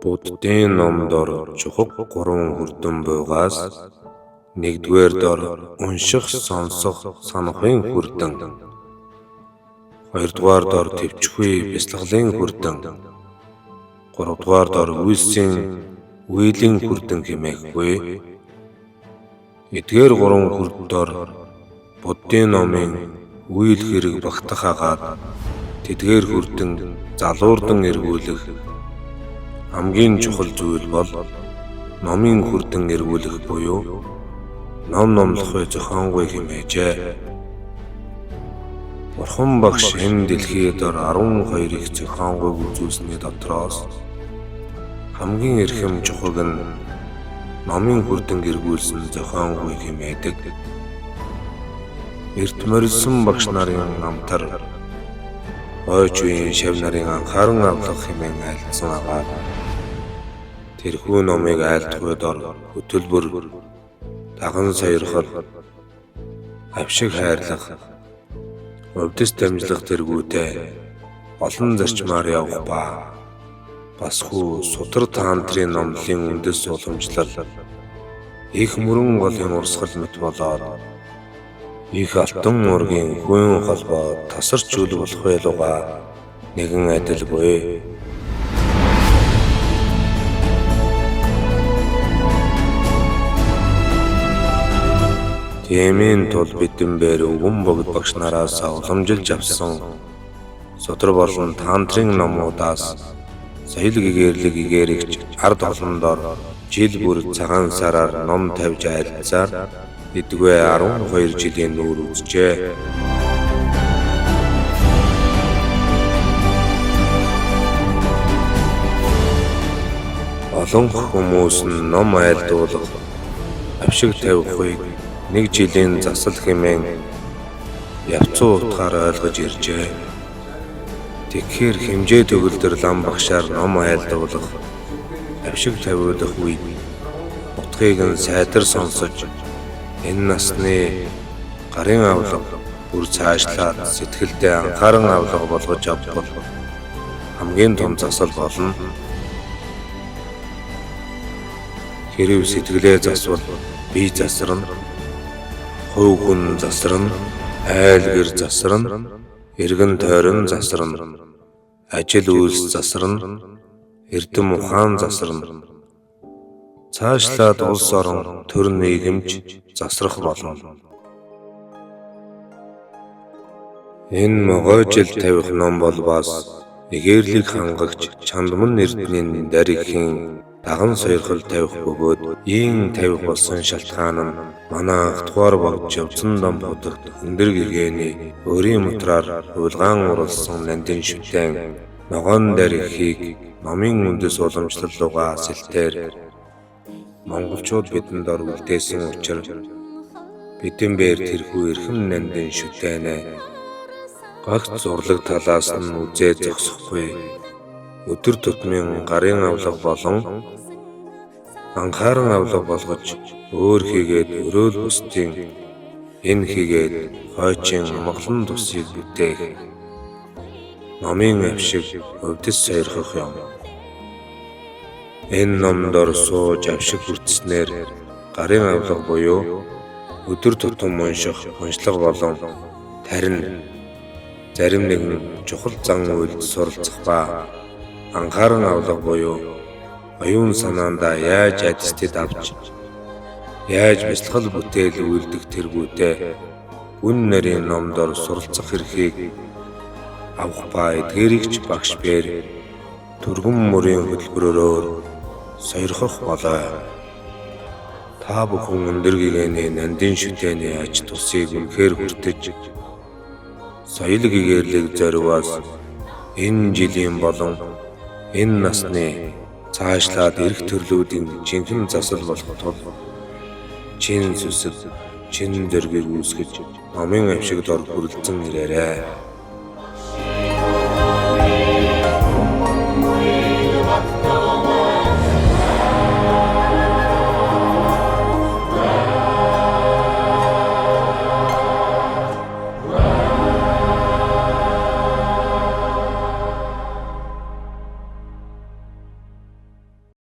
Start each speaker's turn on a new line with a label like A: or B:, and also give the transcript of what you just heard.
A: Буддын номдор чухаг гурван хүрдэн буйгаас нэгдүгээр дор унших, сонсох, санахын хүрдэн, хоёрдугаар дор тэвчгүй бясалгалын хүрдэн, гуравдугаар дор үйлсийн үйлийн хүрдэн хэмээхгүй. Эдгээр гурван хүрд дор Буддын номын үйл хэрэг багтах агаад тэдгээр хүрдэн залуурдан эргүүлэх хамгийн чухал зүйл бол номын хүрдэн эргүүлэх буюу ном номлохыг зохионгүй хэмээжээ. Бурхан багш энэ дэлхий дор 12 их зохионгүйг үзүүлсэний дотроос хамгийн эрхэм чухаг нь номын хүрдэн эргүүлсэн зохионгүй хэмээдэг. Эрт морилсон багш нарын амтар хойч үеийн шав нарын анхааран авлах хэмээн айлдсан агаад тэрхүү номыг айлдах дор хөтөлбөр, даган сойрхол, авшиг хайрлах, увдис дамжлах тэргүүтэй олон зарчмаар явах ба бас хүү судар таантрын номлолын үндэс уламжлал их мөрөн голын урсгал мэт болоод их алтан уургийн хүн холбоо тасарч үл болох байлугаа нэгэн адилгүй. Тиймийн тул бидэн бээр өвгөн богд багш нараас уламжилж авсан судар болон таантрын номуудаас соёл гэгээрлэг гэгээрэгч ард олондоор жил бүр цагаан сараар ном тавьж айлдсаар эдгүй 12 жилийн нүүр үзжээ. Олон хүмүүс нь ном айлдуулах, авшиг тавихыг нэг жилийн засал хэмээн явцсан утгаар ойлгож иржээ. Тэгэхээр хэмжээ төгөлдөр лам багшаар ном айлдуулах, авшиг тавиулах үед утгыг нь сайдар сонсож энэ насны гарын авлага бүр цаашлаад сэтгэлдээ анхааран авлага болгож авбал хамгийн том засал болно. Хэрв сэтгэлээ засвал бие засарна, хувь хүн засарна, айл гэр засарна, эргэн тойрон засарна, ажил үйлс засарна, эрдэм ухаан засарна. Цаашлаад улс орон төр нийгэмч засрах болно. Энэ могой жил тавих ном бол бас эгээрлийг хангагч чандман эрдэнийн дарихийн даган сойрхол тавих бөгөөд ийн тавих болсон шалтгаан нь манай анхдугаар богд Жавзан дом хотогт өндөр гэгээний өөрийн мутраар хувилгаан уралсан нандин шүтэн ногоон дарихийг номын үндэс уламжлал лугаа сэлтээр монголчууд бидэнд ор үлдээсэн учир бидэн бээр тэрхүү эрхэм нандин шүтэнэ гагц зурлаг талаас нь үзээ зогсохгүй өдөр тутмын гарын авлага болон анхааран авлага болгож өөр хийгээд өрөөл бусдын энэ хийгээд хойчин амгалан тусыг бүтээх номын авшиг увдис сойрхох юм. Энэ номдор сууж авшиг хүртснээр гарын авлага буюу өдөр тутам унших уншлага болон тарин зарим нэгэн чухал зан үйлд суралцах ба анхааран авлага буюу оюун санаандаа яаж адистэд авч яаж бясалгал бүтээл үйлдэх тэргүүтээ гүн нарийн номдор суралцах эрхийг авах ба эдгээрийг ч багш бээр түргэн мөрийн хөтөлбөрөөр сойрхох болой. Та бүхэн өндөр гэгээний нандин шүтээний ач тусыг үнэхээр хүртэж соёл гэгээрлэг зориугаас энэ жилийн болон энэ насны цаашлаад эрх төрлүүдийн жинхэнэ засал болох тул чин сүсэг, чин зоригийг үүсгэж номын авшиг дор хүрэлцэн ирээрэй.